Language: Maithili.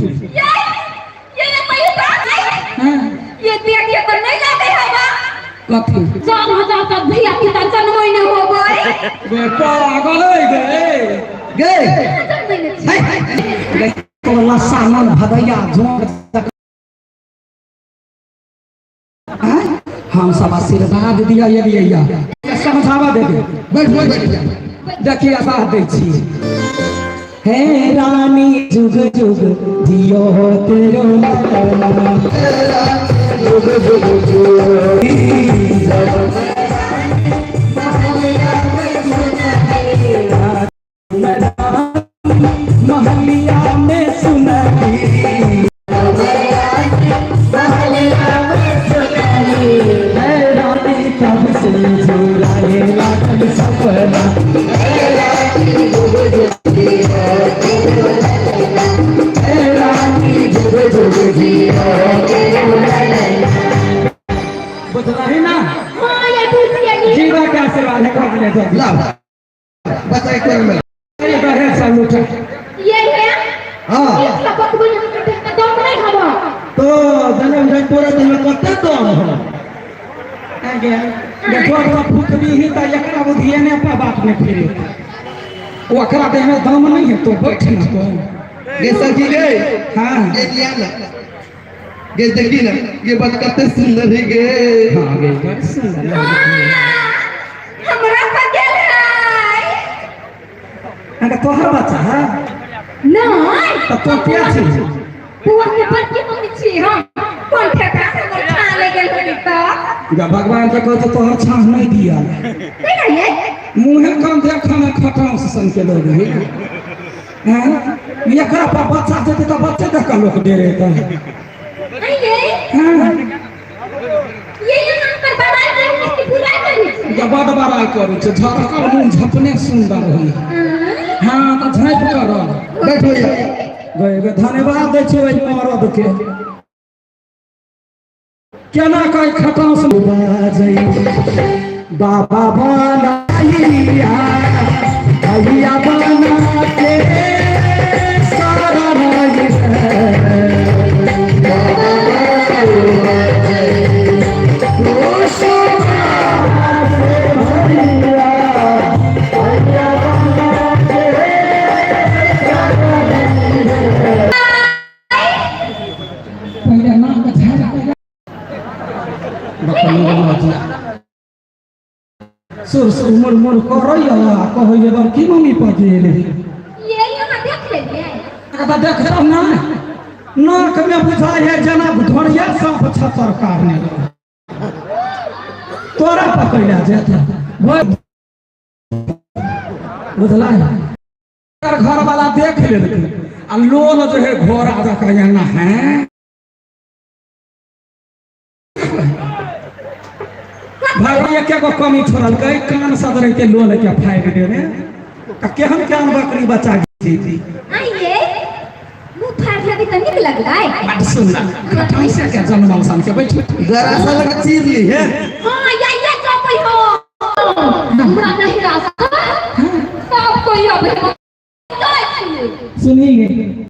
ये ये पैसा हाँ ये देखिए तो नहीं लागे हवा कथी 4000 तक धिया पुता जन्मै नहि होबै बे पागल होइ गए गे जन्मै नहि छै। तो लसानन भदैया जोड़ हम सब आशीर्वाद दिया एलियै समझावा दे दे बैठ बैठ बैठ देखिए आशीर्वाद दै छी हे रानी जुग जुग जियो तेरो लाला जुग जुग जियो महलिया में सुनली रानी तब से चुराए लागल सपना रानी जुग जुग जियो बुझलही ना हाँ ये बुझ गेली जीवा के आशीर्वाद है कह ले दो लाओ बच्चा एक बार में अरे बहरे साल उठा ये है हाँ एक लपक बन के दम नहीं हवा तो जन्म जन तोरा दिन कते दम हो आगे देखो तो फुकबी ही त एकरा बुधिए ने पर बात ने फिरे ओकरा देह में दम नहीं है तो बैठ ना तो गे सखी गे हाँ गे लिया ना गे देखी ना गे बच कते सुंदर है गे हाँ गे बड़ सुंदर लगे। हमरा पगल है अरे तोहर बच्चा है नहीं तो तू क्या छी बुआ के बड़की मम्मी छी हम कोन ठेका से हमर छा ले गेल होली तो जब भगवान के कहते तोहर छाह नहीं दिया नहीं नहीं ये मुँहे कम देखा में खटाउस सन के लोग है हैं एकरा पर बच्चा देते तो बच्चे देख के लोग डेरे तो नहीं ये हाँ ये ये नाम पर बड़ाई करी छी बुराई करी छी जब बड़ बड़ाई करू छै झपकल मुँह झपने सुंदर होइ हाँ तो झाँपि कर बैठो या गए गए धन्यवाद दै छियै ओहि मरद के केना कहि खटाउस बाजै बाबा बनाइया भैया बना के सारा राज पहिले नाक झाड़ि सुर सुर मुर मुर करैया कहैया बड़की मम्मी पर गेल ये यहाँ देख लेलियै तऽ देखतौ ना नाक में बुझाइ है जेना ढोरिया सांप छतर कारने तोरा पकड़ि जेतै बुझला घर वाला देख लेलकै आ लोल जो है घोड़ा जकाँ एना है भाई एक एगो कमी छोड़लकै कान सदरे के लोल के फाड़ि देने तऽ केहन केहन बकरी बच्चा छी आइए मुंह फाड़ लेबै तऽ नीक लगलै बड सुंदर कठाइसे के जन्मल सन के बैठ जरा सा लगा चीर ली है हाँ या या चौपई हो हमरा नहीं रास्ता सब कोई अब सुनिए।